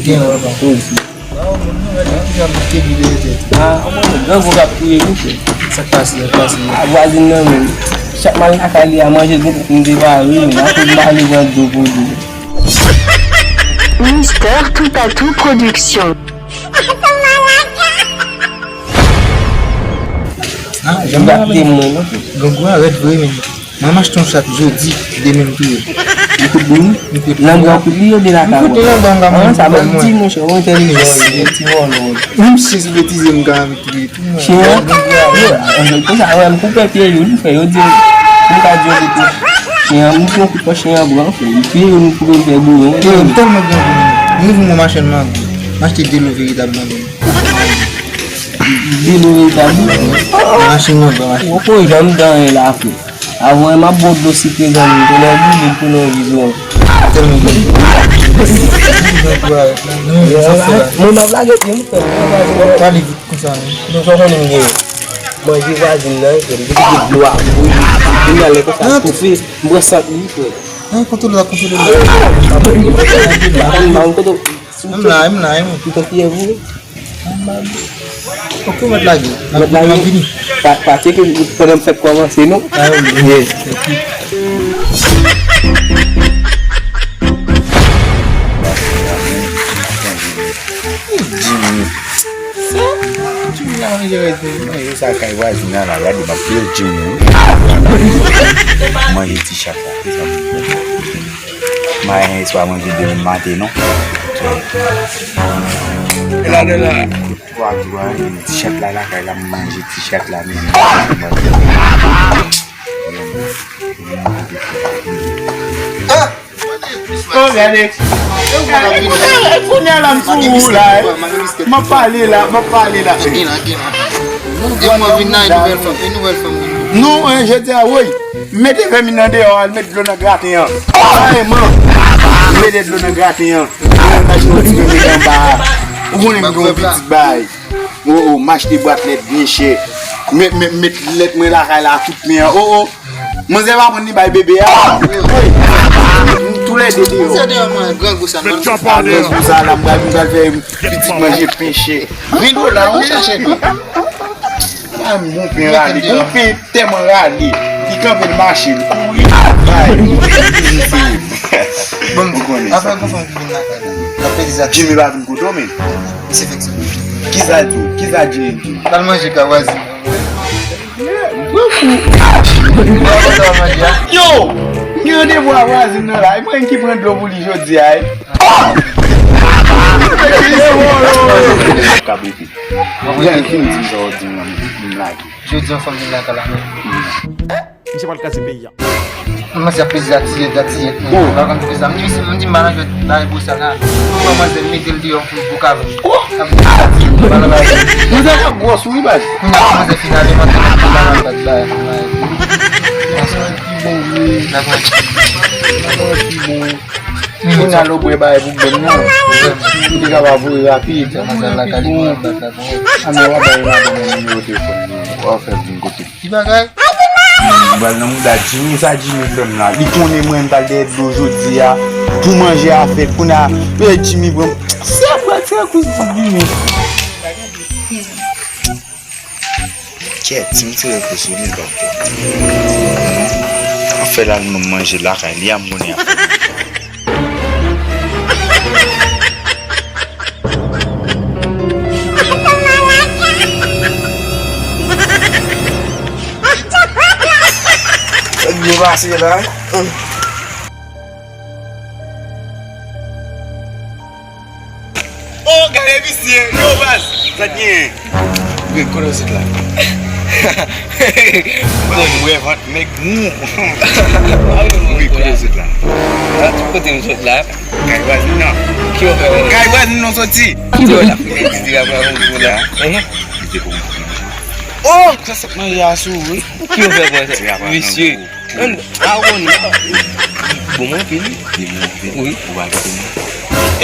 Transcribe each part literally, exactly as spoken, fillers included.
Gen lòt ankò isi. Ah, grangou k ap touye nou, frè. Sa k pase, sa k pase? A vwazin nan menm. Chak m al lakay li a manje, gen tout moun devare, men akoz m pa vle pran dlo pou li. Mister Toupatou Production. Ah, janm gate mwen, non. Grangou a rèd vre, men. Mwen m achte yon chat jodi, demen m touye. Li kout bouyi? Nan gran kout li yo de lakay. M koute nan gran gran. Ah, sa m ap di, monchè, ou entèlijan, ou ti vòlò. Menm si sou betize m ka anvi touye tou, mwen. Chen an? Yo, konsa, wè, m koupe pye yo, li fè, yo di, m ka di yo tou. Chen an, m pran kout pa chen an bran, fè, li pye yo, m koupe, m fè bouyon. Yo, m tèlman gran, m ouvri yon machann mango. M achte delo veritab mango. Delo veritab? Machann mango, machann. Ou ko janm dan la, frè. Avan m ap bon dlo sikre zanmi m, konnen w boule pou nan vi zon. Tèlman bon. Mwen m ap lage pye m, frè. Pale vit konsa, non. Non, sa w konnen m gen. Manje vwazin nan, frè, m te kite dlo a bouyi. Kounye a lè konsa toufe, m pran sant li, frè. An, kontwole la, kontwole la. Mwen m la, mwen la, mwen. Ou konn kiyè vou? Ok, mèt lage. Mèt lage. Pa, pa tcheke pandan m fèk kòmanse, non? Ah, wi. Yeah. Jimmy. Jimmy a manje rès manje sa kay vwazin nan la, gade m ap pil Jimmy. Manje ti chat la. Mayen eswa manje demen maten non. E la de la. Twa jou a, ti chat la lakay la, m manje ti chat la, men. Oh, gade. Kounye a la m sou ou la, eh. M ap pale la, m ap pale la. Gen la, gen la. Gen mwen vin nan yon nouvèl fanm, yon nouvèl fanm vin. Nou, eh, jodi a, woy. Mete vèmin nan deyò, al met dlo nan graten an. Kareman. Mete dlo nan graten an. Ou konnen m gen yon pitit bay. O, o, m achte bwat lèt byen chè. Met, met, met lèt mwen lakay la tout men an. O, o. Manzè pa konn li bay bebe a. Wi. Toulède deyò. Manzè deyò mwen, grangou sa, non? Grangou sa la, m pral, m pral fè pitit manje pen chè. Ven do la, ou chache pen. Ah, m gon pen rale, gon pen tèlman rale. Li kanpe l mache, l kouri. Bay. Bon, ou konnen sa. Apre, gon fanm ki vin lakay la. L ap pedi sa. Jimmy pa vin kote w, men. Misye fèk sa. Kisa l di w? Kisa Jimmy di w? L al manje kay vwazin. Yo! M gen randevou a vwazin nan la. E mwen ki pran dlo pou li jodi a, e. K ap rete. Mwen fini di m sa w di m nan, m lage. Jodi an fanm vin lakay la. Misye pral kraze peyi a. Manzè ap peze atiyèt, atiyèt. Ou pa konn peze sa. M di misye, m di m pa nan jwèt la, e pou sa la. Ou wè manzè mete l deyò pou boukavan. Ap peze atiyèt, pa nan bagay. Manzè ap gwòs wi baz. Kounye a manzè fin ale, manzè mete l nan bagay. Ki bon wi. Dakò. Ki bon. Kounye a lè w bwè bagay pou bèm nan, ou te kapab voye rapid. Ann w ap bay madanm nan nimewo telefòn li, w ap fè l vin kote m. Ki bagay? M pral nan mouda Jimmy, sa Jimmy fè m la. Li konnen mwen m t al dèyè dlo jodi a pou manje a fèt. Kounye a, e Jimmy pran m. Se apre, se akoz Jimmy. Kèt, si m tire kou sou li, l p ap fè. Afè l al menm manje lakay li a, m konnen afè. Sa k byen pase la? Oh, gade misye! Yo, baz! Sa k genyen? Greg, kote w sot la? Mwen wè vant nèg mou. Wi, kote w sot la? Ah, tout kote m sot la. Kay vwazin nan. Ki yo fè wè? Kay vwazin nan soti. Ki yo la? Nèg ki di la vwazin nan la. Ehe. Li te pou manje. Oh, sa se manje a sou, wi. Ki yo fè wè? Misye. Ann, a, ou konnen. Bon, mwen anpil, wi. Wi. Ou pa kite mwen.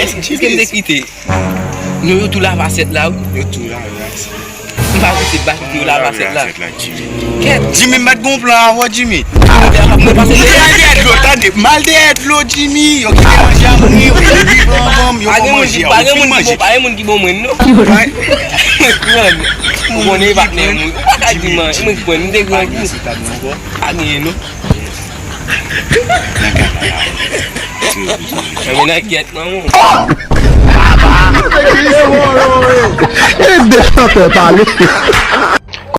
Èske, èske m te kite? Non, yo tou lave asyèt la, wi. Yo tou lave asyèt. M Ba kite, ba kite yo lave asyèt la. Kèt. Jimmy, m pa t gon plan avè w, Jimmy. Mwen te al dèyè dlo, tande. M al dèyè dlo, Jimmy. Yo kite manje a mouri, yo kite vanvanm, yo fè manje a, yo fin manje. Pa gen moun ki bon mwen, non. Ou konnen patnè mwen. Ou pa ka di man, mwen ki pran, m te gran kou. Pa gen, non. Nan kay la. Nan kay la. Nan kay la. Ede chantè pale.